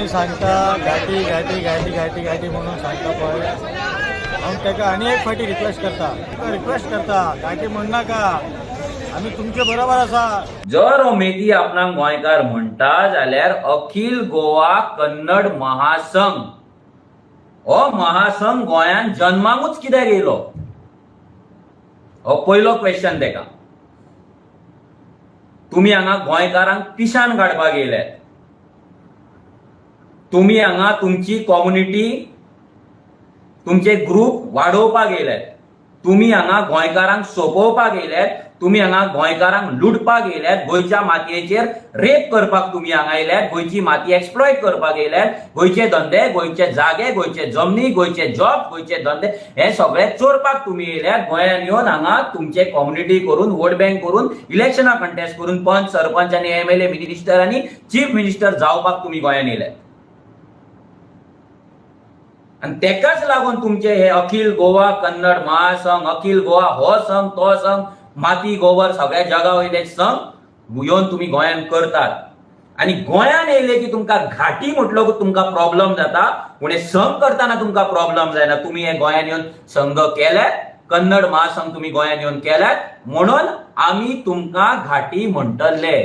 सांगता घाटी घाटी घाटी घाटी घाटी म्हणून सांगता पळय. हांव ताका आनी एक फावटी रिक्वेस्ट करता, रिक्वेस्ट करता, घाटी म्हणनाका, आमी तुमचे बरोबर आसा. जर उमेदी आपणाक गोंयकार म्हणटा जाल्यार अखिल गोवा कन्नड महासंघ हो महासंघ गोंयांत जन्माकूच कित्याक येयलो, हो पयलो क्वेश्चन तेका. तुमी हांगा गोंयकारांक पिशान काडपाक येयल्यात. तुमी हांगा तुमची कॉम्युनिटी, तुमचे ग्रूप वाडोवपाक येयल्यात. तुमी हांगा गोंयकारांक सोंपोवपाक येयल्यात. तुमी हांगा गोंयकारांक लुटपाक येयल्यात. गोंयच्या मातयेचेर रेप करपाक तुमी हांगा येयल्यात. गोंयची माती एक्सप्लॉयट करपाक येयल्यात. गोंयचे धंदे, गोंयचे जागे, गोंयचे जमनी, गोंयचे जॉब, गोंयचे धंदे हे सगळे चोरपाक तुमी येयल्यात. गोंयांत येवन हांगा तुमचे कम्युनिटी करून, वोट बँक करून, इलेक्शनां कंटेस्ट करून पंच, सरपंच आनी एमएलए, मिनिस्टर आनी चीफ मिनिस्टर जावपाक तुमी गोंयांत येयल्यात. आनी तेकाच लागून तुमचे हे अखिल गोवा कन्नड महासंघ, अखिल गोवा हो संघ, तो संघ, माती गोबर सगळ्या जगा वयले संघ येवन तुमी गोंयांत करतात. आनी गोंयांत येयले की तुमकां घाटी म्हटलो की तुमकां प्रॉब्लम जाता, पूण हे संघ करतना तुमकां प्रॉब्लम जायना. तुमी हे गोंयांत येवन संघ केल्यात, कन्नड महासंघ तुमी गोंयांत येवन केल्यात, म्हणून आमी तुमकां घाटी म्हणटले.